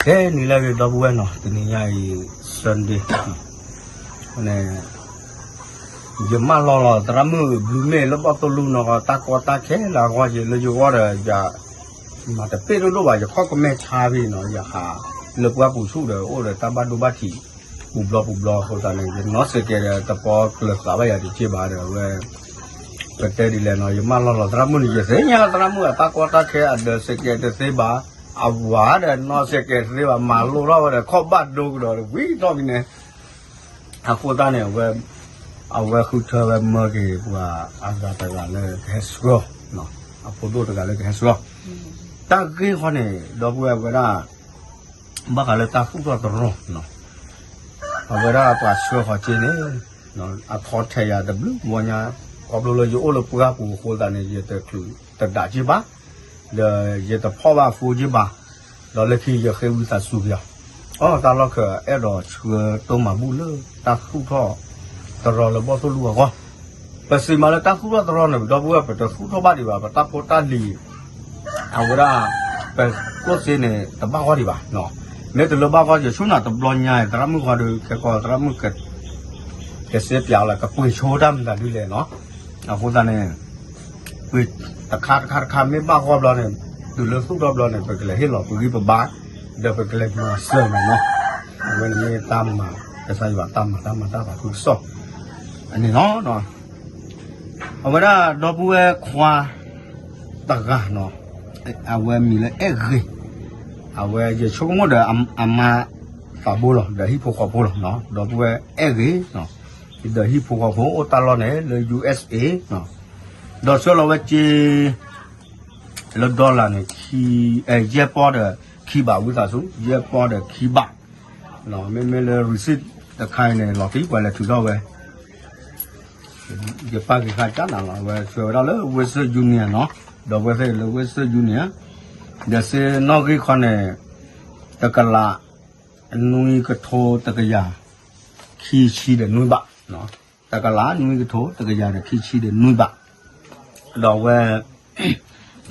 ခဲနံၤလၢအဂ့ၤ ဒီပုၢ်ဝဲၢ်နီၤ, တနံၤညါအံၤ Sunday န့ၣ် ယမၢလီၤလီၤ သရၣ်မုၣ်ဘျုးမ့ၢ်လၢဘီၣ်သိၣ်လူနီၤ တၢ်ကီတၢ်ခဲလၢအဂီၢ်က့ၤ လၢယဂီၢ်ဒီး ယမၤတပ့ၢ်ဒိၣ်ဒိၣ်ဘၣ် ယခီၣ်ကမဲထါဖဲနီၤ ယဟးလၢပှၢ်ပူၤဆူၣ်ဒီး အိၣ်ဒီးတၢ်ဘၣ်ဒိဘၣ်ထံး ပူၤဘျီပူၤဘျီအဃိသတးန့ၣ် ယနီၢ်စဲးကဲးဒီး တပီကျၢၤသးဘၣ်ယၤတက့ၢ်ဘၣ်ဒီး အဝဲ ပတဲဒ်လဲၣ်နီၤ ယမၢလီၤလီၤသရၣ်မုၣ်န့ၣ် ယသ့ၣ်ညါလီၤသရၣ်မုၣ်အတၢ်ကီတၢ်ခဲ အဒၢးစဲးကဲးတသ့ဘၣ်, အဝၤဒီးနီၢ်စဲးကဲးတသ့ဘၣ် မၤလိထီၣ်ဝဲဒီး ခီၣ်ဘၣ်ဒိကဒီး ဝံၤထီၣ်မံၤန့ၣ် အဃိသတးန့ၣ် အဝဲ အဝဲဃုထၢဝဲမၢက့ၤပှၤအဂၤတဂၤလၢကဟဲဆှၢအီၤ, အဖိဒိၣ်တဂၤလၢကဟဲဆှၢအီၤ, တၢ်ဂ့ၢ်ဃီန့ၣ် ဒီပုၢ်ဝဲၢ်ဝဲဒၣ် ဘၣ်ဃးလၢတၢ်သူၣ်ထီၣ်သရိာ် အဝဲဒၣ်ပှၤဆှၢဃီၤက့ၤန့ၣ် အခီထဲယၤတဘျုးဘီညါ ခီဖျိလၢယအိၣ်လၢပှၢ်ပူၤအဃိသတးန့ၣ် ယတချုးတဒးက့ၤဘၣ်, ဒီးယတဖီၣ်ဘၣ်အဃိက့ၤဘၣ်, ဒီးလၢခံယဃ့ဝံသးစူၤက့ၤအီၤ, အတၢ်လီၢ်ခဲ အဲၣ်ဒိးဆှၢတိၢ်မၤဘူၣ်လၢတၢ်သူၣ်ထီၣ်သရိာ်လၢဘီၣ်သိၣ်လူအဂီၢ်, ပစံးမးလၢတၢ်သူၣ်ထီၣ်သရိာ်န့ၣ် ဒီပုၢ်ဝဲၢ် ပတသူၣ်ထီၣ်ဘၣ်ဒံးဘၣ် ပတၢ်ဖိတၢ်လံၤ အဝဲဒၣ် ပကျိၣ်စ့န့ၣ် တဘၣ်ဂီၢ်ဒံးဘၣ်, မ့ၢ်တလၢဘၣ်ဂီၢ် ယဆိကမိၣ်တဘျီညါ သရၣ်မုၣ်ဃီဒီး ခဲကီးသရၣ်မုၣ် ကစ့ပၠးလၢ ကပှ့ၤဆိတၢ်မတၤဒ်လဲၣ်နီၤ, အဃိသတးန့ၣ် ပှ့ၤတခါတခါတခါ မ့ၢ်ဘၣ်ဂီၢ်ဘျီန့ၣ် တုၤလၢသူၣ်ထီၣ်ဘျီန့ၣ် ပကလဲၤဟ့ၣ်လီၤပဂံၢ်ပဘါ ဒီးပကလဲၤမၤစၢၤမးနီၤ, အဝဲန့ၣ်မ့ၢ်တၢ်မၤ ကစၢ်ယွၤတၢ်မၤ တၢ်မၤတၢ်သးခုကစီၣ် အန့ၣ်လီၤ. အဝဲဒၣ်ဒီပုၢ်ဝဲၢ်ခွါ တဂၤနီၤ, အဝဲမံၤလၢအဲၣ်ဂ့ၤ, အဝဲယဆိကမိၣ်ဒီးအမါသးဘိလီၤ ဒီးဟံၣ်ဖိဃီဖိလီၤ, ဒီပုၢ်ဝဲၢ်အဲၣ်ဂ့ၤ, ဒီးဟံၣ်ဖိဃီဖိအိၣ်တၢ်လီၢ်န့ၣ်လၢ ယူၢ်အ့ၣ်စ့ၣ်အ့ ဒီးဆှၢလီၤဝဲစ့ လၢ dollar န့ၣ် ယဲၢ်ပီၢ်ဒီးခံဘး ဝံသးစူၤ ယဲၢ်ပီၢ်ဒီးခံဘး, မ့မ့ၢ်လၢ receipt တခါအံၤန့ၣ် လီၤတံၢ်ပှၤလဲၤထုးထီၣ်ဝဲ ယပာ်က့ၤဃာ်ကၢ်နၤလီၤ အဝဲဆှၢဝဲဒၣ်လၢ Western Union နီၤ, ဒီးဝဲသ့ၣ်လၢ Western Union ဒီးစ့နီၣ်ဂံၢ်ခီန့ၣ် တကလး နွံကထိတကယၤ ခံဆံဒီးနွံဘး, တကလးနွံကထိတကယၤဒီးခံဆံဒီးနွံဘး, ဒီးဝဲ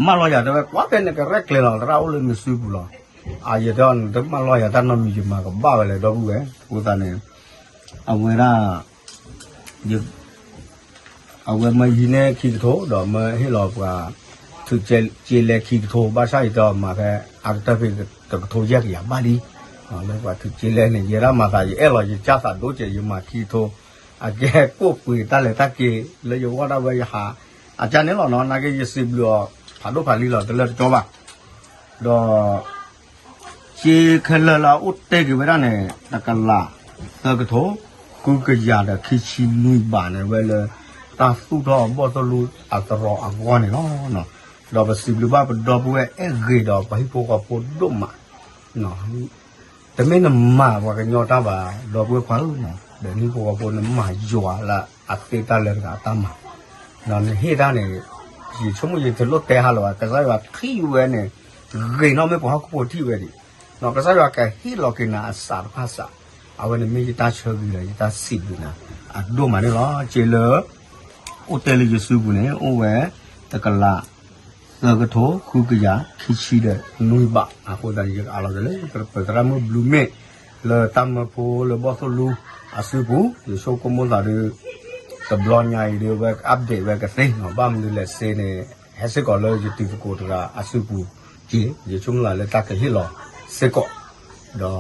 မၢလီၤယၤတဲဝဲ ကွၢ်ဖဲန့ၣ်ကရဲၣ်ကျဲၤလီၤ သရၣ်အိၣ်လၢနစုပူၤလီၤ, အယတဲအီၤ နတမၢလီၤယၤတၢ်နီတမံၤ ယမၤကဘၣ်ဝဲလဲၣ် ဒီပုၢ်ဝဲၢ်, အဃိသတးန့ၣ် အဝဲဒၣ် အဝဲမၢဟံးန့ၢ်ခံကထိ ဒီးမၢဟ့ၣ်လီၤပှၤ ထုးစ့လဲခံကထိ ဘၣ်ဆၣ်ယတဲအီၤမၤဖဲ အကတၢၢ်ဖဲတကထိယဲၢ်ကယၤဘၣ်လံ, လၢပှၤထုးစ့လဲန့ၣ် ယဲဒၣ်မၤသး ယအဲၣ်လီၤ ယကၢ်သးဒိကဲး ယမၤခံကထိ, အကဲကိၣ်ပှ့ၤတၢ်လဲၤတၢ်က့ၤ လၢယဂီၢ်ဒၣ်ဝဲယဟး, အကၢ်န့ၣ်လီၤနီၤ နာ်က့ယစံးဘျုးအီၤ ဖးဒိၣ်ဖးလံလီၤ တလၢတကၠီဘၣ်, ဒီး စ့ခဲလၢာ်လၢအအိၣ်တဲက့ၤဝဲဒၣ်န့ၣ် တကလး သၢကထိ ဃုကယၤဒီးခံဆံနွံဘးန့ၣ် ဝဲလၢ တၢ်သူၣ်ထီၣ်အဘီၣ်သိၣ်လူအသရိာ်အဂီၢ်န့ၣ်လီၤ. ဒီးပစံးဘျုးဘၣ်ပဒီပုၢ်ဝဲၢ်အဲၣ်ဂ့ၤဒီးပဟံၣ်ဖိဃီဖိဒိၣ်မး တမ့ၢ်နမၤပှၤကညီတၢ်ဘၣ် ဒီပုၢ်ဝဲၢ်ခွါဧၢ, ဒီးနဟံၣ်ဖိဃီဖိနမၤယွၤလၢအသ့တၢ်လၢတဂၤအတၢ်မၤ, ဒီးနဟ့ၣ်တၢ်န့ၣ် ယဆိကမိၣ်ယတလိၣ်တဲဟါလၢၤဘၣ် ကစၢ်ယွၤထံၣ်ဝဲန့ၣ် ဂ့ၤနီၣ်မ့ၢ်ပှၤဟီၣ်ခိၣ်ဖိထံၣ်ဝဲဒံး, ကစၢ်ယွၤကဟ့ၣ်လီၤက့ၤနၤအစးတဖၣ်စး, အဝဲန့ၣ်မ့ၢ်ယတၢ်ဆၢဂ့ၤဒီးယတၢ်စံးဘျုးနၤ အဒိၣ်မးန့ၣ်လီၤ. စ့လၢ အိၣ်တဲလၢယစုပူၤန့ၣ် အိၣ်ဝဲ တကလး သၢကထိ ဃုကယၤ ခံဆံဒီးနွံဘး, အဃိသတးန့ၣ် ယကအးလီၤက့ၤလၢ ပသရၣ်မုၣ်ဘျုးမ့ၢ် လၢတၢ်မၢဖိလၢဘီၣ်သိၣ်လူအစုပူၤ, ယဆိကမိၣ်သးဒီး တဘျီညါအံၤဒီး အဝဲ update ဝဲကသ့နီၤ, ဘၣ်မနုၤလဲၣ်စ့န့ၣ် ဟဲစ့ၢ်ကီးလၢယတံၤသကိးတဂၤအစုပူၤက့ၤ, ယဆိကမိၣ်သးလၢတၢ်ကဟ့ၣ်လီၤစ့ၢ်ကီး, ဒီး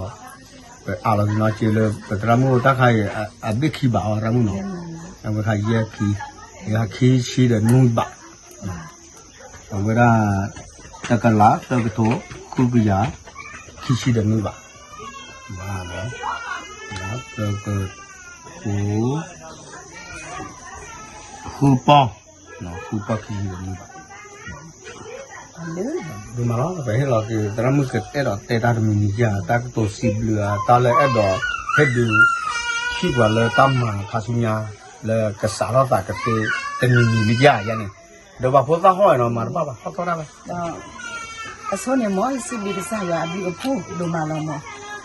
ပအးလီၤက့ၤနီၤစ့လၢ ပသရၣ်မုၣ်တၢ်ခါအံၤ အဘ့ၣ်ခံဘးအီၤ သရၣ်မုၣ်နီၤ, အဝဲခါယဲၢ်ခံ, ယဲၢ်ခံဆံဒီးနွံဘး အဝဲဒၣ် တကလး သၢကထိ ဃုကယၤ ခံဆံဒီးနွံဘး, ဘၣ်ဒီး သၢကထိ ဃုပီၢ်, ဃုပီၢ်ခံဆံဒီးနွံဘး, ဒ်မးလီၤ ပဟ့ၣ်လီၤက့ၤ သရၣ်မုၣ်ကအဲၣ်ဒိးတဲတၢ်တမံၤမံၤယါ တၢ်ကတိၤစံးဘျုးအတၢ်လၢအဲၣ်ဒိး ဟ့ၣ်ဒုး ထံၣ်ပှၤလၢတၢ်မၤခါဆူညါ လၢကစးထီၣ်သးကသ့ တမံၤမံၤမံၤယါယါန့ၣ်, ဒီးပှၤဖိသၣ်ဟီၣ်နီၤ မၤတဘၣ်ဘၣ် ဟီၣ်ထီၣ်တၢ်ဘၣ် အဆိန့ၣ်မ့ၢ် ယစံးဘျုးကစၢ်ယွၤအဘျုးအဖှိၣ်ဒိၣ်မးလီၤမး,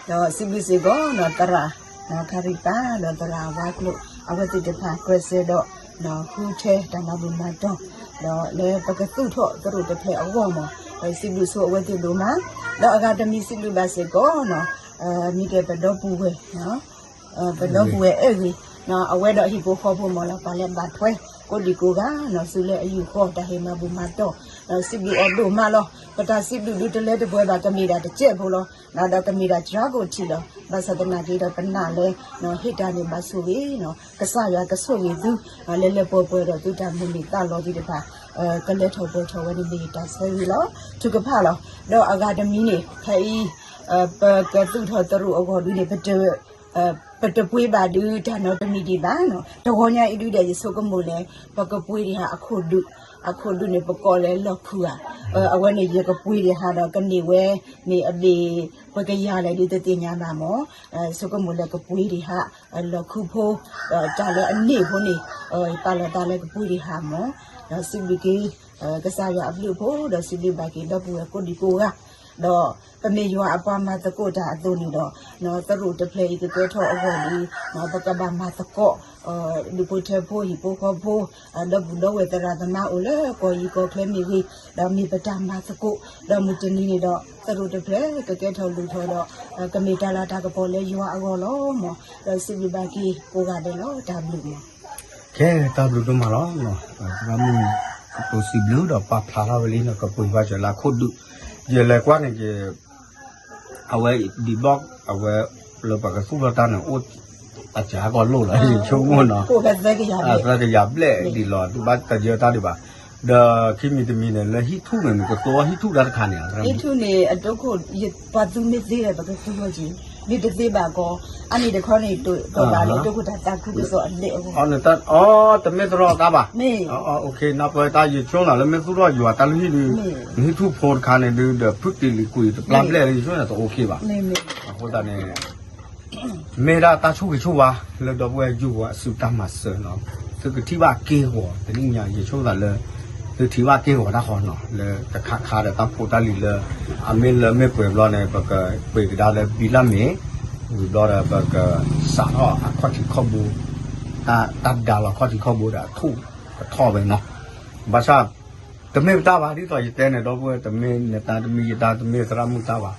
ဒီးစံးဘျုးစ့ၢ်ကီးနီၤ သရၣ် နီၤခါရံပၤဒီးသရၣ်ဝါကျိာ် အဝဲသ့ၣ်တဖၣ် ကျဲးစၢးဒီး နီၤဃုထၢတၢ်မၤဘူၣ်မၤတီၢ် ဒီးလၢပကသူၣ်ထီၣ်သရိာ်တဖျၢၣ်အဂီၢ်မး စံးဘျုးဆိအဝဲသ့ၣ်ဒိၣ်မး, ဒီးအဂၤတမံၤစံးဘျုးဘၣ်စ့ၢ်ကီး မ့ၢ်ကဲပဒီပုၢ်ဝဲၢ် ပဒီပုၢ်ဝဲၢ်အဲၣ်ဂ့ၤ အဝဲဒီးဟံၣ်ဖိဃီဖိမ့ၢ်လီၤ ပာ်လၢဘၣ်ထွဲ ကိးဒံကိးဂၤ စုလၢအယူၢ်ဃီတၢ်ဟ့ၣ်မၤဘူၣ်မၤတီၢ် စံးဘျုးအီၤဒိၣ်မးလီၤ. ပတၢ်စံးဘျုးဒုတလဲတပှဲၤဘၣ် ကမ့ၢ်ဒၣ်တစဲးဖိလီၤ. ဒီးကမ့ၢ်ဒၣ်စှၤကိၣ်ထံးလီၤ. ဘၣ်ဆၣ်သနာ်က့ဒီးပနာ်လၢ ဟ့ၣ်တၢ်န့ၣ်ဘၣ်ဆိၣ်ဂ့ၤ ကစၢ်ယွၤကဆိၣ်ဂ့ၤသု လၢလၢပှဲၤပှဲၤဒီးသုတၢ်မုၢ်လၢ်သးလီၤသ့ၣ်တဖၣ် ကလဲၤထီၣ်ပှဲၤထီၣ်ဝဲန့ၣ်မ့ၢ်တၢ်ဆၢဂ့ၤလီၤ. ထုကဖၣ်လီၤ. ဒီးအဂၤတမံၤန့ၣ် ဖဲအံၤ ပကသူၣ်ထီၣ်သရူးအဂီၢ်ဒုန့ၣ် ပတပှ့ၤဘၣ်ဒုတၢ်နီတမံၤဒံးဘၣ်. တဂီၤညါအံၤဒုဒီးယဆိကမိၣ်လဲၣ် ပကပှ့ၤဒံးဟးအခိၣ်ဒုး, အခိၣ်ဒုးန့ၣ် ပကိးလၢလီၢ်ခုဧါ. အဝဲန့ၣ်ယကပှ့ၤဒံးဟးဒီးကန့ၢ်ဝဲ မ့ၢ်အဘ့ၣ် ပကယၤလဲၣ်ဒုတသ့ၣ်ညါဘၣ်မး. ဆိကမိၣ်လၢကပှ့ၤဒံးဟး လီၢ်ခုဖိ ဒီးတၢ်လၢအန့ၢ်ဖိန့ၣ် ပာ်လီၤသးလၢကပှ့ၤဒံးဟးမး. ဒီးစံးဘျုးက့ၤ ကစၢ်ယွၤအဘျုးအဖှိၣ် ဒီးစံးဘျုးဘၣ်က့ၤဒီပုၢ်ဝဲၢ်ကိးဒံကိးဂၤ ဒီးပမ့ၢ်ယွၤအပှၤမၤသကိးတၢ်အသိးန့ၣ်ဒီး သရူးတဖျၢၣ်အံၤကကဲထီၣ်အဂီၢ်န့ၣ် ပကဘၣ်မၤသကိး ဒူၣ်ဖိထၢဖိ ဟံၣ်ဖိဃီဖိ ဒီပုၢ်ဒီဝဲၢ်သရၣ်သမါအိၣ်လၢကီၢ်ယံၤကီၢ်ချၢမ့ၢ်ဂ့ၤ ဒီးမ့ၢ်ပတၢ်မၤသကိး ဒီးမုၢ်တနံၤန့ၣ်ဒီး သရူးတဖျၢၣ်ကကဲထီၣ်လူၤထီၣ်ဒီး ကမ့ၢ်တၢ်လၤတၢ်ကပီၤလၢယွၤအဂီၢ်လီၤမး. ဒီးစံးဘျုးဘၣ်က့ၤကိးဂၤဒဲးလီၤ တၢ်ဘျုးမး. ကဲ တၢ်ဘျုးဒိၣ်မးလီၤ. ပမုၢ်ကတိၤစံးဘျုးဒီးပာ်ဖျါထီၣ်ဝဲလံ ကပှ့ၤဘၣ်စၢၤလၢအခိၣ်ဒုး ယလဲၤကွၢ်န့ၣ်က့ၤ အဝဲဒံးဘျီ အဝဲလၢပှၤကသူၣ်ထီၣ်တၢ်န့ၣ် အိၣ်အစှၤကီးလိၣ်လီၤ ယဆိကမိၣ်နီၤ သၢကယၤဘျဲၣ်ဒံးလီၤ ဒုးဘၣ်တယၢတၢ်ဒံးဘၣ်. ဒီးခံမံၤတမံၤန့ၣ် လၢဟံၣ်ထူၣ်န့ၣ် နကသူၣ်ထီၣ်ဟံၣ်ထူၣ်တၢ်တခါန့ၣ် ဟံၣ်ထူၣ်န့ၣ် အဒိခိၣ် ပှၤသူမ့ၢ်သ့ဒီး ပကသူၣ်ထီၣ်က့ၤ မ့ၢ်တသ့ဘၣ်ကီး အါန့ၢ်တခီန့ၣ် ကဘၣ်လၢဒိခိၣ်တၢ်သးခုကစီၣ်အဒဲးအဂီၢ် တမ့ၢ်သရၣ်တၢ်ဘၣ် မ့ၢ် နပှၤတၢ်ယဆိကမိၣ်လၢမ့ၢ်သူၣ်ထီၣ်ယွၤတၢ်လုၢ်ဟံၣ်ဒုး နဟံၣ်ထူၣ်ဖိတခါန့ၣ်ဒုး ဒီးဖုတံၢ်လံၤကွံာ်တပျၢ်ဘျဲၣ်လၢယဆိကမိၣ်န့ၣ် တအိၣ်ခ့ဘၣ်. အဃိသတးန့ၣ် မ့ၢ်ဒၣ်တၢ်ဆိၣ်ဂ့ၤဆိၣ်ဝါ လၢဒီပုၢ်ဝဲၢ်ယိၤဝါအစုတၢ်မၤစၢၤနီၤ သုကထံၣ်ဘၣ်က့ၢ်ဂီၤ တနံၣ်ညါ ယဆိကမိၣ်သးလၢ သုထံၣ်ဘၣ်က့ၢ်ဂီၤတၢ်ဃီနီၤ လၢတခါခါဒီးတၢ်ဖိတၢ်လံၤလၢ အမ့ၢ်လၢမ့ၢ်ပှဲၤဘျီန့ၣ် ပကပှ့ၤကဒါလၢဘံလၢ်မ့ၢ် ဝံၤဘျီဒီး ပကစးထီၣ်အခီၣ်ထံးခီၣ်ဘိ တၢ်ဒါလီၤခီၣ်ထံးခီၣ်ဘိဒီးအထူၣ်ကထီၣ်ဝဲနီၤ ဘၣ်ဆၣ် တမ့ၢ်ပတၢ်ဘၣ် ဒ်သိးယတဲန့ၣ် ဒီပုၢ်ဝဲၢ် တမ့ၢ်နတၢ် တမ့ၢ်ယတၢ် တမ့ၢ်သရၣ်မုၣ်တၢ်ဘၣ်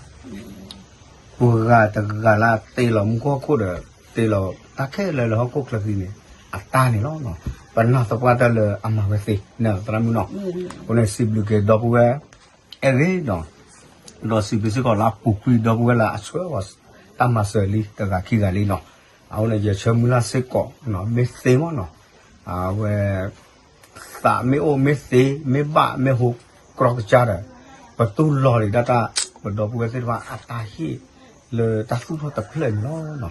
ပှၤဂၤတဂၤလၢတ့လီၤမူခိၣ်ဟီၣ်ခိၣ်ဒီး တ့လီၤတၢ်ခဲလၢာ်လၢဟီၣ်ခိၣ်ချၢဃံန့ၣ် အတၢ်န့ၣ်လီၤ. ပနာ်သပှၢ်တၢၢ်လၢအမၤဝဲသ့ သရၣ်မုၣ်နီၤ အဃိန့ၣ်စံးဘျုးက့ၤဒီပုၢ်ဝဲၢ် အဲၣ်ဂ့ၤဒီး ဒီးစံးဘျုးစ့ၢ်ကီးလၢအပူၤကွံာ်ဒီပုၢ်ဝဲၢ်လၢအဆှၢအီၤတၢ်မၤစၢၤလံတဂၤခံဂၤလံနီၤ အဃိန့ၣ် ယဆၢမုၢ်လၢ်စ့ၢ်ကီး မ့ၢ်သ့မ့ၢ်နီၤ အဝဲ သးမ့ၢ်အိၣ်မ့ၢ်သ့ မ့ၢ်ဘၣ်မ့ၢ်ဟိ ကြီကစၢ်ဒီး ပတူၢ်လိာ်ဒံးဒၣ်တၢ် ပဒီပုၢ်ဝဲၢ်သ့ၣ်တဖၣ်အတၢ်ဟ့ၣ်လၢတၢ်သူၣ်ထီၣ်တဖျၢၣ်န့ၣ်လီၤ.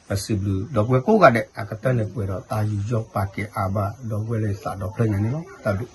ပစံးဘျုးဒီပုၢ်ဝဲၢ်ကိးဂၤဒဲး အကတၢၢ်န့ၣ်ပှဲၤဒီးတၢ်ယူးယီၣ်ပာ်ကဲအါဘၣ်ဒီပုၢ်ဝဲၢ်လၢသးဒီဖျၢၣ်ညါန့ၣ်လီၤ. တၢ်ဘျုး